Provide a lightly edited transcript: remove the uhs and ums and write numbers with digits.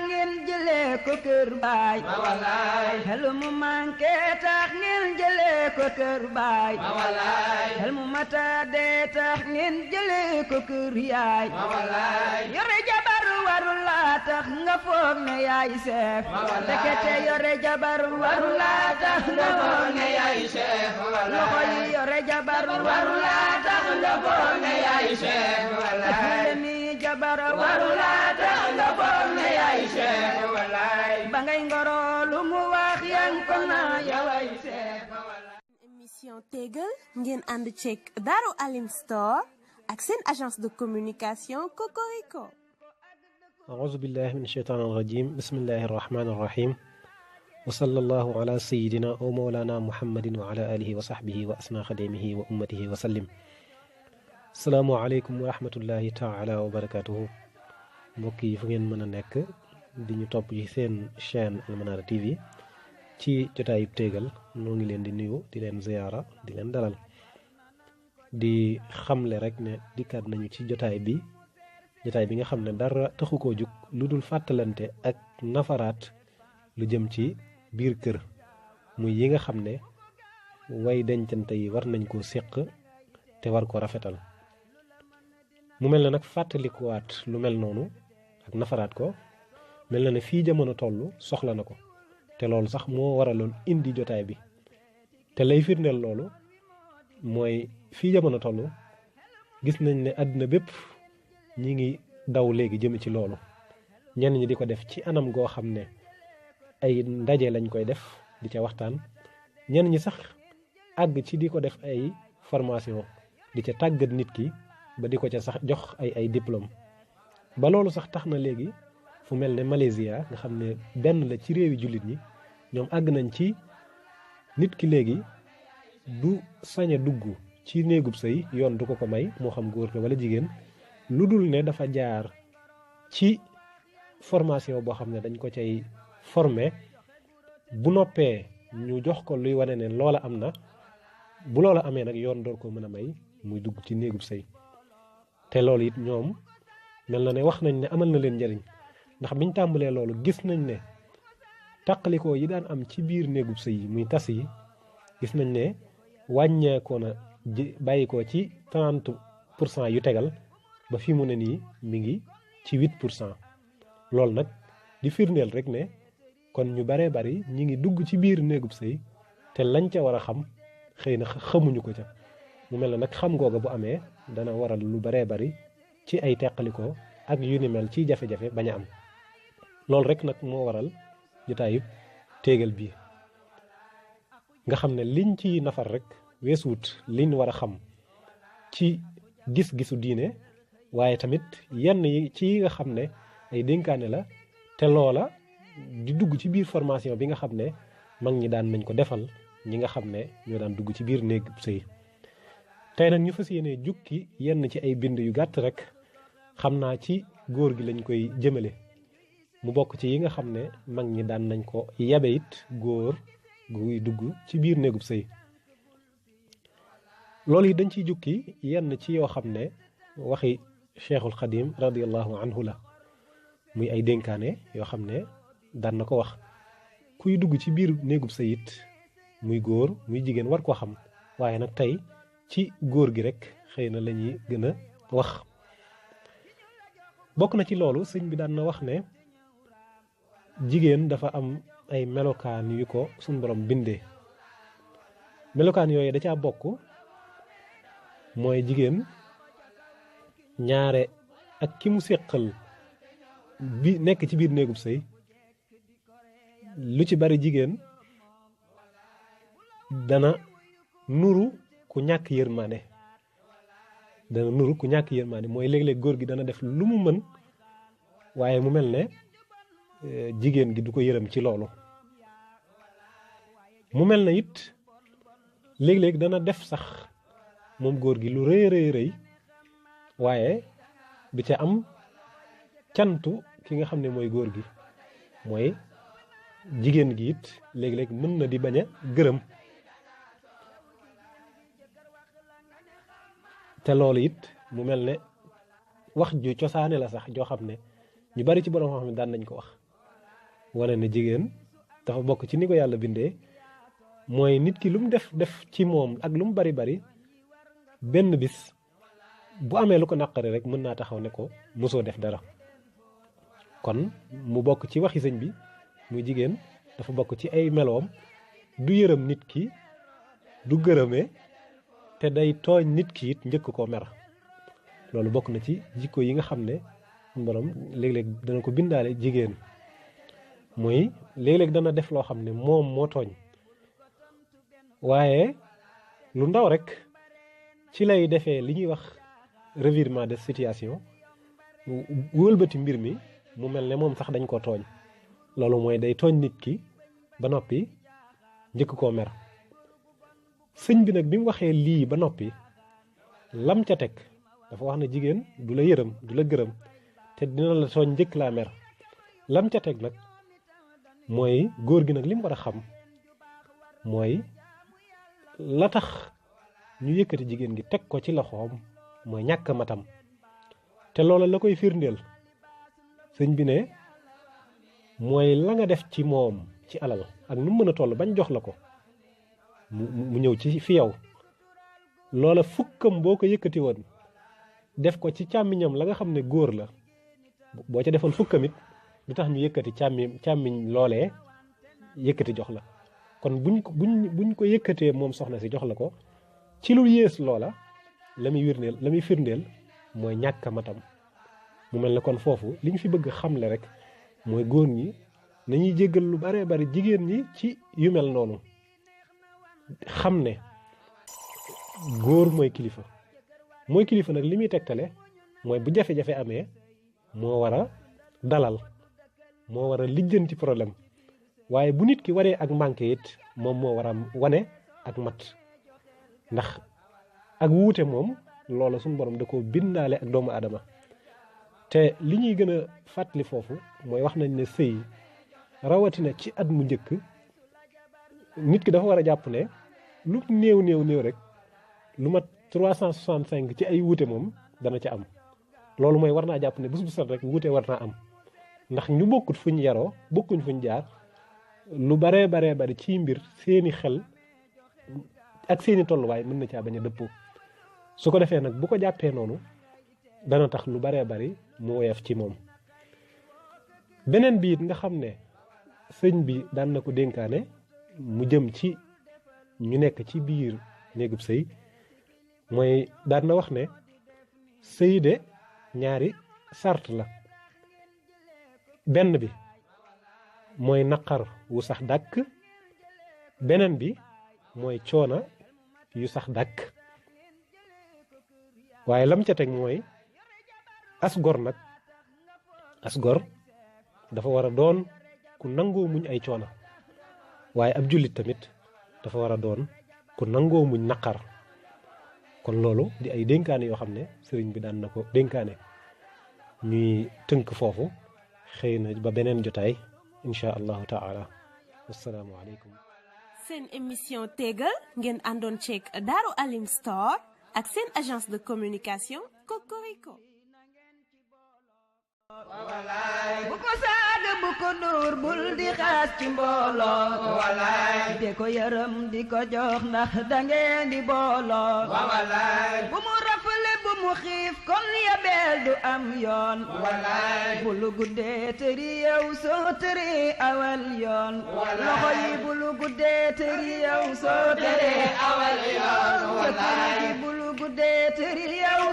ngeen jëlee ko kër baay ma walaay xel mu manqué tax ngeen jëlee ko kër baay ma walaay xel mu matade tax ngeen jëlee ko kër yaay ma walaay yore jabar waru laa tax nga foog ne yaay seef ma walaay ndekete yore jabar waru laa tax nga foog ne yaay chef ma walaay loxo yi yore jabar waru laa tax nga foog ne yaay chef ma walaay seef mi jabar waru waru laa tax nga foog ne yaay chef ma walaay ba ngay ngoro lu mu wax yang ko naa yaway seef émission Tégal ngeen ànd ceeg Darou Alim Store ak seen agence de communication Cocorico. أعوذ بالله من الشيطان الرجيم بسم الله الرحمن الرحيم وصلى الله على سيدنا ومولانا محمد وعلى آله وصحبه وأسنى خديمه وأمته وسلم السلام عليكم ورحمة الله تعالى وبركاته mbokk yi fu ngeen mën a nekk di ñu topp ci seen chaîne Almanara TV ci jotaayub Tégal noo ngi leen di nuyu di leen ziyaara di leen dalal di xamle rek ne dikkaat nañu ci jotaay bi nga xam ne dara taxu koo jug lu dul fàttalante ak nafaraat lu jëm ci biir kër muy yi nga xam ne way dencante yi war nañ koo séq te war ko rafetal mu mel na nag fàttalikuwaat lu mel noonu ak nafaraat ko mel na ne fii jamono toll soxla na ko te loolu sax moo waraloon indi jotaay bi te lay firndeel loolu mooy fii jamono toll gis nañ ne àddina bépp ñi ngi daw léegi jëm ci loolu ñenn ñi di ko def ci anam goo xam ne ay ndaje lañ koy def di ca waxtaan ñenn ñi sax àgg ci di ko def ay formation di ca tàggat nit ki ba di ko ca sax jox ay diplôme ba loolu sax tax na léegi fu mel ne Malaysia nga xam ne benn la ci réewi jullit ñi ñoom àgg nañ ci nit ki léegi du sañ a dugg ci néegub sëy yoon du ko may moo xam góor la wala jigéen lu dul ne dafa jaar ci formation boo xam ne dañ ko cay formé bu noppee ñu jox ko luy wane ne loola am na bu loola amee nag yoon door ko mën a may muy dugg ci néegub sëy te loolu it ñoom mel na ne wax nañ ne amal na leen njëriñ ndax biñ tàmbalee loolu gis nañ ne tàqalikoo yi daan am ci biir néegub sëy yi muy tas yi gis nañ ne wàññeekoo na bàyyikoo ci 30% yu tegal ba fi mu ne nii mi ngi ci 8% loolu nag di firndeel rek ne kon ñu baree bari ñi ngi dugg ci biir néegub sëy te lañ ca war a xam xëy na xamuñu ko ca mu mel na nag xam googa bu amee dana waral lu baree bari ci ay teqalikoo ak yu ni mel ci jafe-jafe bañ a am loolu rek nag moo waral jotaayub Tégal bi nga xam ne liñ ci nafar rek weesuwut liñ war a xam ci gis-gisu diine waaye tamit yenn yi ci nga xam ne ay dénkaane la te loola di dugg ci biir formation bi nga xam ne mag ñi daan nañ ko defal ñi nga xam ne ñoo daan dugg ci biir néeg sëy tey nag ñu fas yéene jukki yenn ci ay bind yu gàtt rek xam naa ci góor gi lañ koy jëmale mu bokk ci yi nga xam ne mag ñi daan nañ ko yabe it góor guy dugg ci biir néegub sëy loolu yi dañ ciy jukki yenn ci yoo xam ne waxi Cheikhul Xadim radiallahu anhu la muy ay dénkaane yoo xam ne daan na ko wax kuy dugg ci biir néegub sëy it muy góor muy jigéen war koo xam waaye nag tey ci góor gi rek xëy na lañuy gën a wax bokk na ci loolu sëñ bi daan na wax ne jigéen dafa am ay melokaan yu ko suñ borom bindee melokaan yooyu da caa bokk mooy jigéen ñaare ak ki mu séqal bi nekk ci biir néegub sëy lu ci bari jigéen dana nuru ku ñàkk yërmande mooy léeg-léeg góor gi dana def lu mu mën waaye mu mel ne jigéen gi du ko yërëm ci loolu mu mel na it léeg-léeg dana def sax moom góor gi lu rëy waaye du ca am cantu ki nga xam ne mooy góor gi mooy jigéen gi it léeg-léeg mën na di bañ a gërëm te loolu it mu mel ne wax ju cosaane la sax joo xam ne ñu bari ci borom xam ne daan nañ ko wax wane ne jigéen dafa bokk ci ni ko yàlla bindee mooy nit ki lu mu def ci moom ak lu mu bari benn bis bu amee lu ko naqari rek mën naa taxaw ne ko mosoo def dara kon mu bokk ci waxi sëñ bi muy jigéen dafa bokk ci ay meloom du yërëm nit ki du gërëme te day tooñ nit ki it njëkk koo mer loolu bokk na ci jikko yi nga xam ne borom léeg-léeg dana ko bindaale jigéen muy léeg-léeg dana def loo xam ne moom moo tooñ waaye lu ndaw rek ci lay defee li ñuy wax revirement de situation wëlbati mbir mi mu mel ne moom sax dañ ko tooñ loolu mooy day tooñ nit ki ba noppi njëkk koo mer sëñ bi nag bi mu waxee lii ba noppi lam ca teg dafa wax ne jigéen du la yërëm du la gërëm te dina la tooñ njëkk laa mer lam ca teg nag mooy góor gi nag li mu war a xam mooy la tax ñu yëkkati jigéen gi teg ko ci loxoom mooy ñàkk matam te loolu la koy firndeel sëñ bi ne mooy la nga def ci moom ci alal ak nu mu mën a toll bañ jox la ko mu ñëw ci fi yow loola fukkam boo ko yëkkati woon def ko ci càmmiñam la nga xam ne góor la boo ca defoon fukkam it du tax ñu yëkkati càmmiñ loolee yëkkati jox la kon buñ ko yëkkatee moom soxna si jox la ko ci lu yées loola la muy firndeel mooy ñàkk matam mu mel ne kon foofu li ñu fi bëgg xamle rek mooy góor ñi nañuy jéggal lu bare bari jigéen ñi ci yu mel noonu xam ne góor mooy kilifa nag li muy tegtale mooy bu jafe-jafe amee moo war a dalal moo war a lijjanti problème waaye bu nit ki waree ak manqué it moom moo war a wane ak mat ndax ak wuute moom loola suñu borom da ko bindaale ak doomu aadama te li ñuy gën a fàttali foofu mooy wax nañ ne sëy rawatina ci at mu njëkk nit ki dafa war a jàpp ne lu néew rek lu mat 365 ci ay wuute moom dana ca am loolu mooy war naa jàpp ne bés bu set rek wuute war naa am ndax ñu bokkut fuñ yaroo bokkuñ fuñ jaar lu baree bari ci mbir seeni xel ak seeni tolluwaay mën na caa bañ a dëppoo su ko defee nag bu ko jàppee noonu dana tax lu baree bari mu woyof ci moom beneen bi it nga xam ne sëñ bi daan na ko dénkaane mu jëm ci ñu nekk ci biir néegub sëy mooy daan na wax ne sëy de ñaari sart la benn bi mooy naqar wu sax dàkk beneen bi mooy coona yu sax dàkk waaye lam ca teg mooy as gor nag as gor dafa war a doon ku nangoo muñ ay coona waaye ab jullit tamit dafa war a doon ku nangoo muñ naqar kon loolu di ay dénkaane yoo xam ne sëriñ bi daan na ko dénkaane ñuy tënk foofu xëy na ba beneen jotaay incha allahu taala wassalaamu aleykum seen émission Tégal ngeen àndoon ceeg Darou Alim Store ak seen agence de communication Cocorico. bu ko saaga bu ko dóor bul di xaas ci mbooloo walaay de ko yërëm di ko jox ndax dangeen di booloo walaay bu mu rafale bu mu xiif kon yabeel du am yoon walaay bu lu guddee tëri yow soo tëri awal yoon loxo yi bu lu guddee tëri yow soo tëri awal yoon walaay bu lu guddee tëri yow